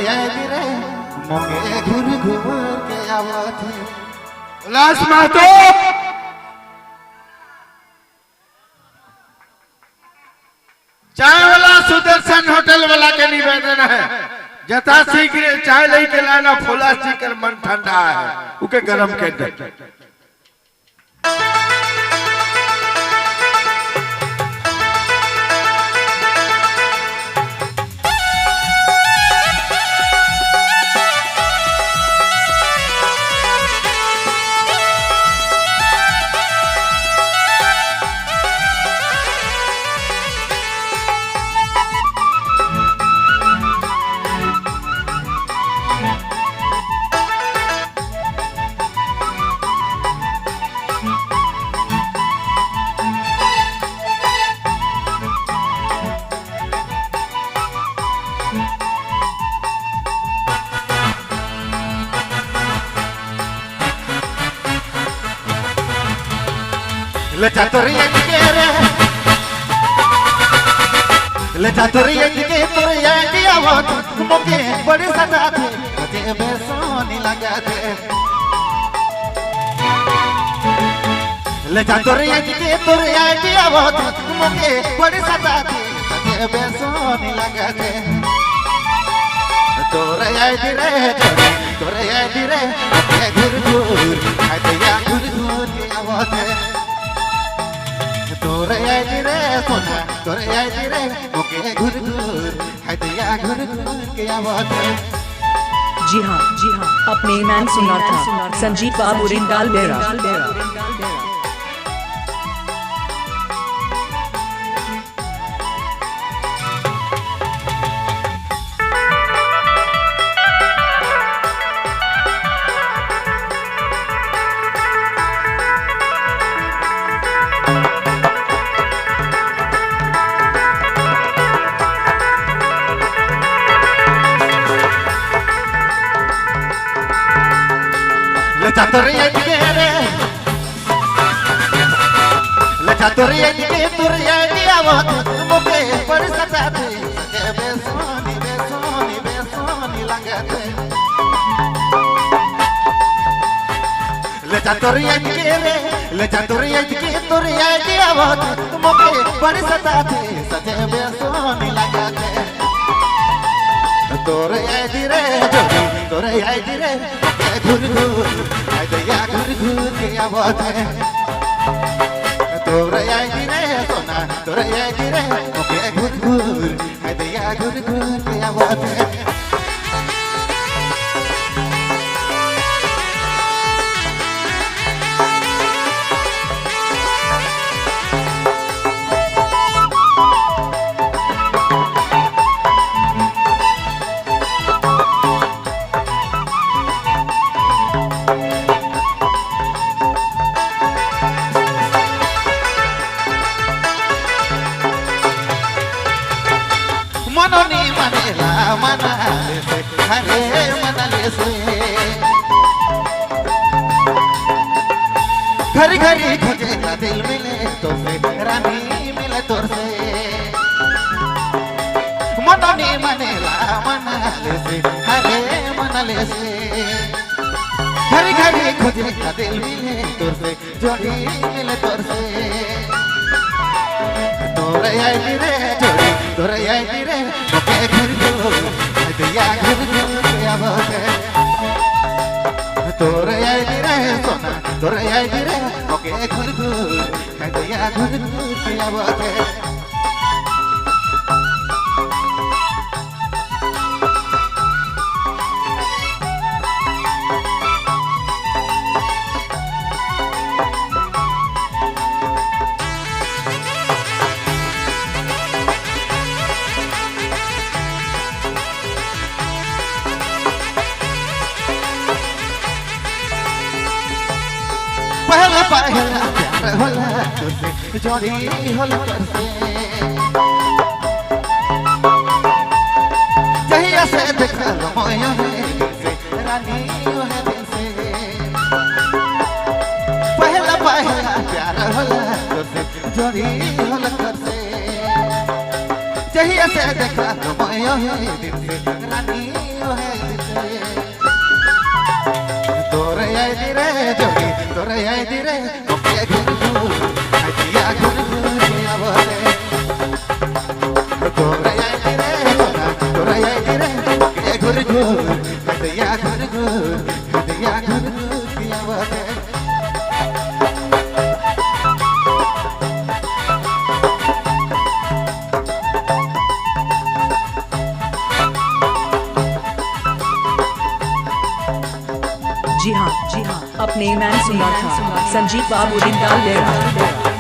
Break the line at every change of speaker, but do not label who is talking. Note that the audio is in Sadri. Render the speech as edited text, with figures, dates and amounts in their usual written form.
आई रे मोके घूर घूर के आवत है।
उल्लास महतो, चाय वाला सुदर्शन होटल वाला के निवेदन है, जता शीघ्र चाय लेके लाना, फुला जी कर मन ठंडा है उके गरम कर दे।
ले चातुरी के रे, ले चातुरी के तोर आई आवत मोके बड़े सताथे, ते बेसोनी लगाते। ले चातुरी के तोर आई आवत मोके बड़े सताथे, ते बेसोनी लगाते। तोर आई रे, तोर आई रे मोके घूर घूर खाइया घूर घूर के आवत। तोर आई रे सोना, तोर आई रे मोके घूर घूर खाइया घूर घूर के आवत।
जी हाँ, जी हाँ, अपने मैन सुना था संजीव बाबू रिंगाल बेरा।
ले चातुरी के रे, ले चातुरी के तोर आई आवत मोके बड़ सताथे, ते बेसोनी बेसोनी बेसोनी लगते। ले चातुरी के रे, ले चातुरी के तोर आई आवत मोके बड़ सताथे, सते बेसोनी लगते। तोर आई रे जोड़ी, तोर आई रे मोके घूर घूर खाइया घूर घूर के आवत। तोर आई रे सोना, तोर आई रे मोके घूर घूर खाइया घूर घूर के आवत। मनोनी मनेला मनाले से, हरे मनाले से, घरी घरी खोजेला दिल मिले तो से, रानी मिले तोर से। मनोनी मनेला मनाले से, हरे मनाले से, घरी घरी खोजेला दिल मिले तोर से, जोड़ी मिले तोर से। तोर आई रे जोड़ी, तोर आई रे मोके घूर घूर खाइया घूर घूर के आवत। तोर आई रे सोना, तोर आई रे मोके घूर घूर खाइया घूर घूर के आवत। पहला पहला प्यार होला तुझसे, जोड़ी होला तुझसे, जहिया से देखल मोयो है दिल से, रानी है दिल से। पहला पहला प्यार होला तुझसे, जोड़ी होला तुझसे, जहिया से देखल मोयो है दिल से, रानी है तोरा याद रे ओके घुर घुर हदिया घुर घुर आवते। तोरा याद रे तोरा तोरा याद रे ओके घुर घुर हदिया घुर घुर हदिया घुर घुर आवते।
जी हाँ, जी हाँ, अपने मैन सुना था संजीव बाबू रिंगाल बेरा।